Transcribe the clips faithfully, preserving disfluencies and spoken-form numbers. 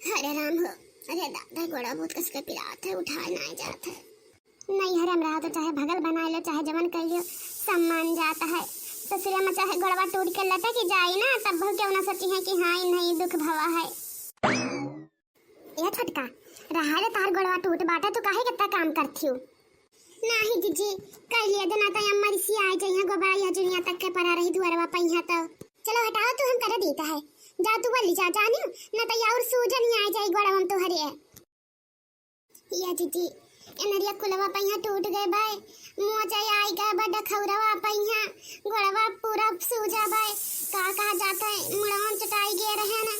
अरे राम हो, अरे दादा, गोड़ा बहुत कस के पिरात है, उठाए ना जात है। नैहरे में रहा तो चाहे भगल बनाए लो, चाहे जवन कह लियो, सम्मान जात है। ससुरे में चाहे गोड़वा टूट के लटक जाई ना, तब बहु केहू ना सोची है कि हाँ, ई नहीं दुख भवा है। ए छोटका, रहा रे, तार गोड़वा टूट बाटे, तू काहे कितना काम करथियो? नाही जीजी, कर लिया दे, ना तो अम्मा रिसी आ जाई है, गोबरा यह जुनिया तक के परा रही दुआरवा पइहा तो। चलो हटाओ, तू हम कर देता है, जा तू वल्ली जा, जानियो, ना तो और सूजन ही आ जाई गोड़वा में तोहरे। या जीजी, एनरिया कुलवा पइहा टूट गए बाय, मोजा आई गए बा, डखौरवा पइहा, गोड़वा पूरा सूजा बाय, का कहा जाता है, मुड़वा में चटाई गए रहे ना।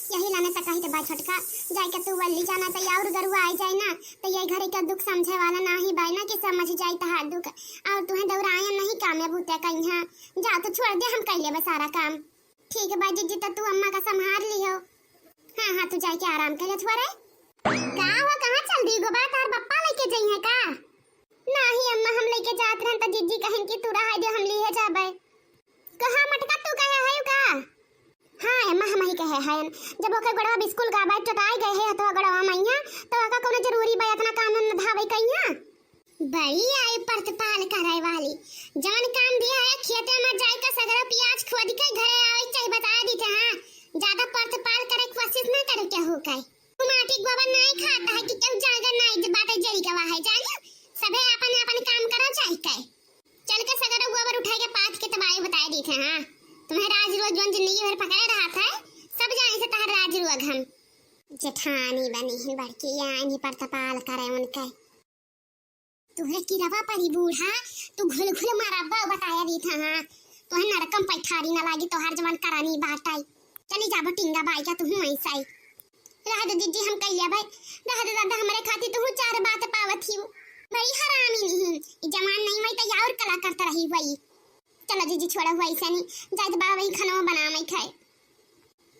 यही लाने तक कही तो बा छोटका, जाए के तू वल्ली जाना तो और गरुआ आई जाए ना, तो ये घरे का दुख समझे वाला ना ही बाय ना कि समझ जाए तहार दुख, और तुहे दौराया नहीं काम है बूते कइहा। जा तू छोड़ दे, हम कर लेबे सारा काम। ठीक है बा जीजी, तो तू अम्मा का संभाल लियो। हाँ हाँ, तू जाए के आराम कर ले थोड़े। का हो, कहाँ चल दी गो बा, तार पप्पा लेके जइहे का? नाही अम्मा, हम लेके जात रहन त जीजी कहन कि तू रहा दे, हम लिए जाबे। कहाँ मटका, तू कहे है का? हाँ अम्मा, हम ही कहे हैं, जब ओकर गोड़वा बिस्कुल गाबे चटाई गए है हथवा गोड़वा मइहा, तो ओका कोनो जरूरी बा इतना काम में धावे कइहा? बड़ी आई परतपाल करे वाली, जवन काम दिया है खेते में जाए का सगरो प्याज खोद के घरे आवे चाहे बता दी थे। हाँ, ज्यादा परतपाल करे के कोशिश ना करे के हो के। तू माटी गोबर नहीं खाता है कि क्यों जाएगा नहीं जे बाटे जरी गवा है जानियो, सभे अपन अपन काम करो चाहे के। चल के सगरो गोबर उठाए के पाथ के तबाही बताए दी थे। हाँ, तुम्हें राज रोज जौन जिंदगी भर पकड़े रहा था, सब जाने से तहर राज रोग हम। जेठानी बनी है बड़की, आइन ही परतपाल करे उनके। तुहरे किरवा परी बूढ़ा, तू घुल घुल मरबा बताया दी था। हाँ, तुहे नरकम पैठारी ना लागी, तोहार जवन करानी बाटाई। चली जाबो टिंगा बाई का, तू हूँ ऐसा ही। रह दे जीजी, हम कहिया भाई, रह दे दादा, हमरे खातिर तू हूँ चार बात पावत ही। बड़ी हरामी नहीं, ई जवान नहीं वही तो और कला करता रही वही। चलो जीजी, छोड़ा हुआ ऐसा नहीं, जाइत बा वही खाना बना मैं खाए।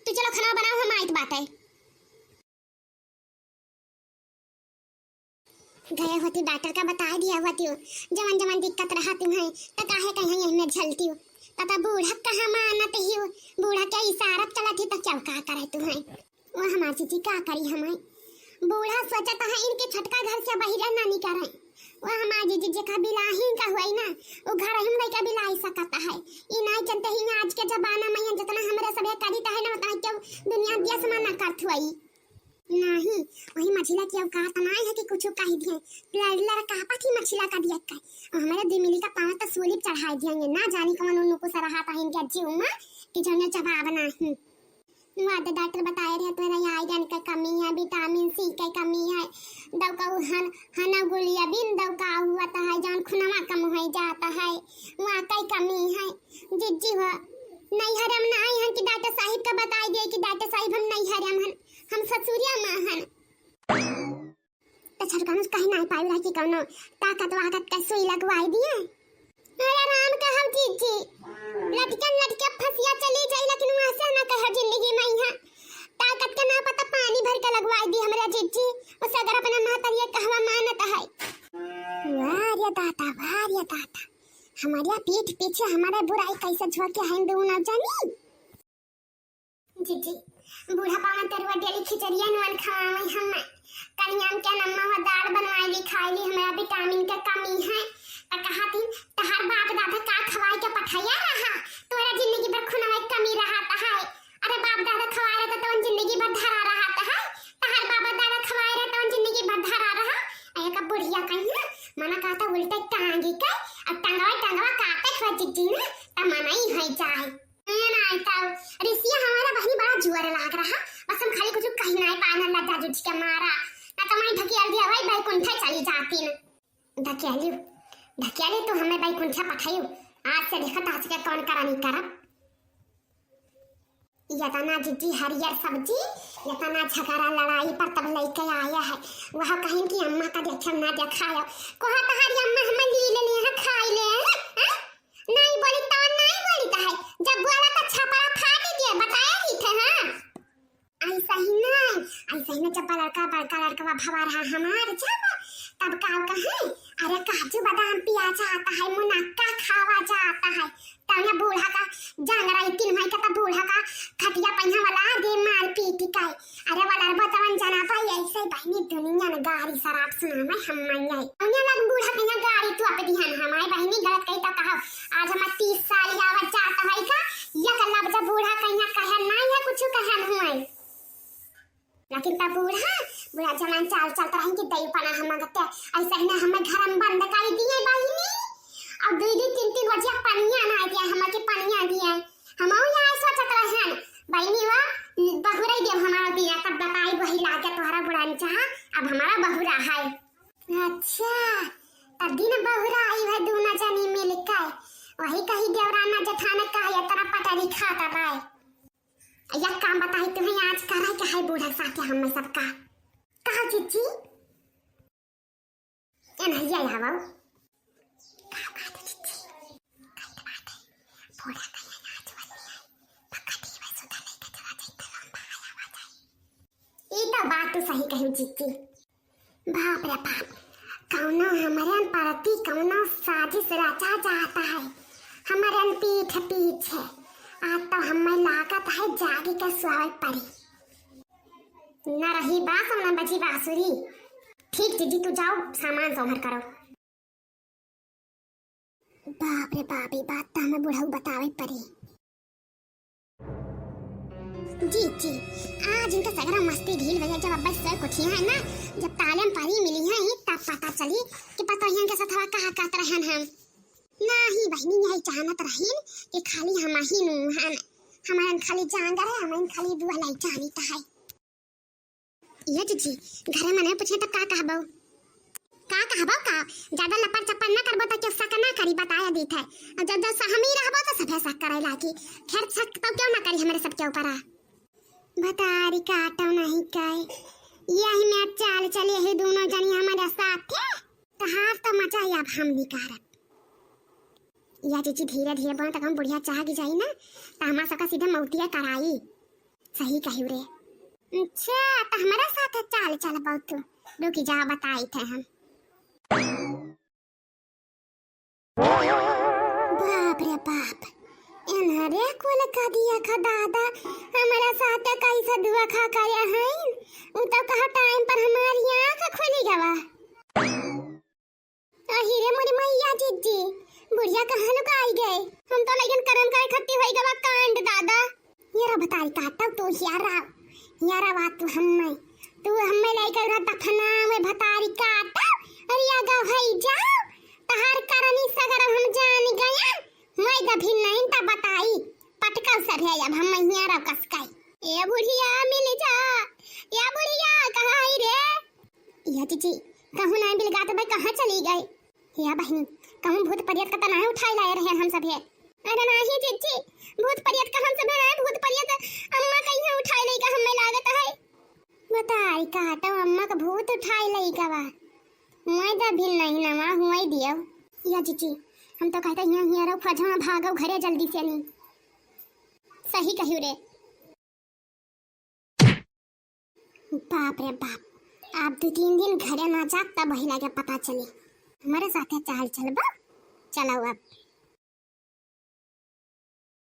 तू चलो खाना बनाओ, हम आइत बाटे। गए होती डॉक्टर का बताए दिया होती हो, जवन जवन दिक्कत रहती है, तो काहे कहीं यही में झलती हो। तब बूढ़ा कहाँ मानत ही हो, बूढ़ा के इशारा चलत ही तो क्या का करे तू है। वो हमार जीजी का करी हमें, बूढ़ा सोचत है इनके छोटका घर से बहिरे ना निकले। वो हमार जीजी जेका बिलाही का हुई ना, वो घर हम नहीं का बिलाई सकत है। ई नहीं जनते ही आज के जमाना में जितना हमरे सबे करी है ना, उतना क्यों दुनिया देश में ना करत हुई। नाही, वही मझिला के औकात नाय है कि कुछ कह दिए। लड़ लड़ कापत ही मझिला का दिया का। और हमारे दिमिली का पाँव तो सूली पे चढ़ाई दिएंगे। ना जानी कौन उनको सरहा पाहिन के जीव में कि जौने जवाब नाही। वादा डॉक्टर बताए रहे तोरा आयरन के कमी है, विटामिन सी के कमी है। दौका हन, हना गुलिया बिन दौका हुआ तो है, जौन खुनवा कम हो जाता है, वहाँ कई कमी है। जिज्जी हो, नैहरम ना आई हन कि डॉक्टर साहिब का बताई दे कि डॉक्टर साहिब हम नैहरम हन। हम ससुरिया में हन। त छोटकन कहीं नाहीं पाई रहा कि कौनो ताकत वाकत का सुई लगवाई दिए। अरे राम कहब जीजी, लटकन लटके फसिया चली जाई, लेकिन वहाँ से ना कहे जिंदगी में यहाँ ताकत के ना पता पानी भर के लगवाई दी हमरा जीजी। वो सगर अपने महतरिया कहवा मानत है। वाह रे दादा, वाह रे दादा, हमारे पीठ पीछे हमारे बुराई कैसे झोंके हैं दू ना जानी। जीजी, बूढ़ा पावन तरुआ डेली खिचड़िया नून खवावे हम। कनियान के नम्मा हुआ दाल बनवाई ली, खाई ली, हमरा विटामिन के कमी है। त कहा थी, तहार बाप दादा का खवाई के पठाया रहा? तोरा जिंदगी भर खुनवा के कमी रहा है। अरे बाप दादा खवाए रहा तो जिंदगी भर धरा रहा है। तहार बाप दादा खवाए रहा तो जिंदगी भर धरा रहा। अरे का बुढ़िया कहीं ना, मना कहता उल्टे टांगी के, अब टंगवा टंगवा काटे खा जीजी ना, त मना ही है जाए। ए नाई ताऊ, रिसिया हमारा बहिनी बड़ा जुअर लाग रहा, बस हम खाली कुछ कही नाई पाना लज्जा जुझ के मारा, ना तो मैं ढकेल दिया भाई बैकुंठे चली जाती न। ढकेलियो, ढकेलियो तू हमें बैकुंठे पठाइयो, आज से देखत आज के कौन करानी करब। ये तना जीजी हरियर सब्जी, ये तना झगड़ा लड़ाई पर तब लेके आया है, वह कहीं कि अम्मा का देखे ना दिखायो, कहा तहारी अम्मा हमें ली ले, ले है, खाई ले है, हैं? नहीं बोली तो नहीं बोली तो है, जब बोला तो छपरा फाड़ दिए, बताया नहीं थे, हाँ? ऐसा ही नहीं, ऐसा ही नहीं, जब लड़का, बड़का लड़का भवा रहा हमार जब, तब का कहे, अरे काजू बादाम पिया जाता है, मुनक्का खावा जाता है, तब ना बूढ़ा का जान रही तीन महीने का, तब बूढ़ा का खटिया पहिया वाला दे मार पीट के, अरे वाला रे बतवन जना भाई, ऐसे बहिनी दुनिया में गारी शराब सुना मैं हम नहीं आई। उन्हें लग बूढ़ा कहिया गारी तू आप दिहन हमारे बहिनी गलत कही तो कहा। आज हमार तीस साल आवत जात है का, या कल्ला बजा बूढ़ा कहिया कहे नहीं है, कुछ कहे नहीं है। लेकिन तब बूढ़ा, बूढ़ा जमान चाल चलत रही कि दई पना हम मांगते, ऐसे ही ना हमें घर में बंद कर दिए बहिनी। और दो दो तीन तीन बजिया पनिया ना दिया, हमें के पनिया दिए। हम यहाँ सोचत रहन, बहिनी वा बहुराई देव हमारा दिया, तब बताई वही लागे तोहरा बुढ़ान चाहा, अब हमारा बहुरा है। अच्छा, तब दिन बहुरा आई है दोनों जनी मिलकर, वही कही देवराना जेठान कहे इतना पटरी खाता बाय। एक काम बताई तुम्हें, आज करे के है बूढ़ा साथे हम सबका। कहा जीजी? ए नहीं, ये आवा। का बात है जीजी? का बात है? बूढ़ा कहिया आज वाली है। पक्का टीवी सुधा लेके चला जाए, तो लंबा आया हुआ जाए। ई तो बात तू सही कही जीजी। बाप रे बाप, कौनो हमरन परती कौनो साजिश रचा जाता है, हमरन पीठ पीछे। आज तो हमें लागत है जागी के सोवे पड़ी। न रही बास न बजी बांसुरी। ठीक जीजी, तू जाओ, सामान सोहर करो। बाप रे बाप, ई बात तो हमें बुढ़ऊ बतावे पड़ी। जी, जी, आज इनका सगरा मस्ती ढील भैया, जब अब्बा सर कुठिया है ना, जब तालम परी मिली है, तब पता चली कि पतोहियन के सथवा कहा कहत रहन हम। नाही बहिनी, यही जानत रहीन कि खाली हम ही नू हन, हमारन खाली जांगर है, हमारन खाली बुआ लाई जानित है। ये जीजी, घरे मने पूछे तब का कहबो? का कहबो का? ज्यादा लपर चपर ना करबो तो केहू शक ना करी, बताया दीत है। और जब जब हम ही रहबो तो सभे शक करे लागी। खैर शक तो केहू ना करी हमरे सबके ऊपर आ। बतारी काटो नहीं कहे। यही में चाल चली है दोनों जनी हमारे साथ है। तो हाथ तो मचा ही अब हम निकारब। या जीजी धीरे धीरे बोल तक हम बुढ़िया चाह की जाई ना, तो हमारा सबका सीधे मौतिया कराई। सही कही रे। अच्छा, तो हमारा साथ चाल चल बहुत तू। रुकी जा, बताई थे हम। बाप रे बाप, एनहरे कुल का दिया खा दादा, हमारा साथ कैसे धोखा करे हैं। उ तो कहा टाइम पर हमारी आँख खुली गवा। अही रे मोरी मैया जीजी, बुढ़िया कहाँ लुकाई गए? हम तो लेकिन करम करे खट्टी होई गवा कांड दादा। ये रो बताई काटब तू हियारा, हियारा बात तू हम्मे, तू हम्मे लेके उरा दफना में भतारी काटब। अरे आगा भाई जाओ, तहार करनी सगरम हम जान गया। मैं जब भी नहीं तब बताई, पटकल सब है अब हम हियारा कसकाई। ए बुढ़िया मिल जा, या बुढ़िया कहाँ आई रे? या जीजी, कहूँ ना बिलगात भाई कहाँ चली गए? या बहिनी, कहूँ भूत परियत का तो नाहीं उठाई लाए रहे हम सब है। अरे नाही जीजी, भूत परियत का हम सब है, भूत परियत अम्मा कहीं उठाई लई का हमें लागत है। बताई का तो अम्मा का भूत उठाई लई का बा। मैं तो भी नहीं नवा हुआ ही दियो। या जीजी, हम तो कहते हियाँ हियाँ रहो, फजवा भागो घरे जल्दी से नहीं। सही कहियो रे। बाप रे बाप, आप दो तीन दिन घरे ना जाब तब वही लागे पता चली। हमारे साथे चाल चलबा, चलाओ अब।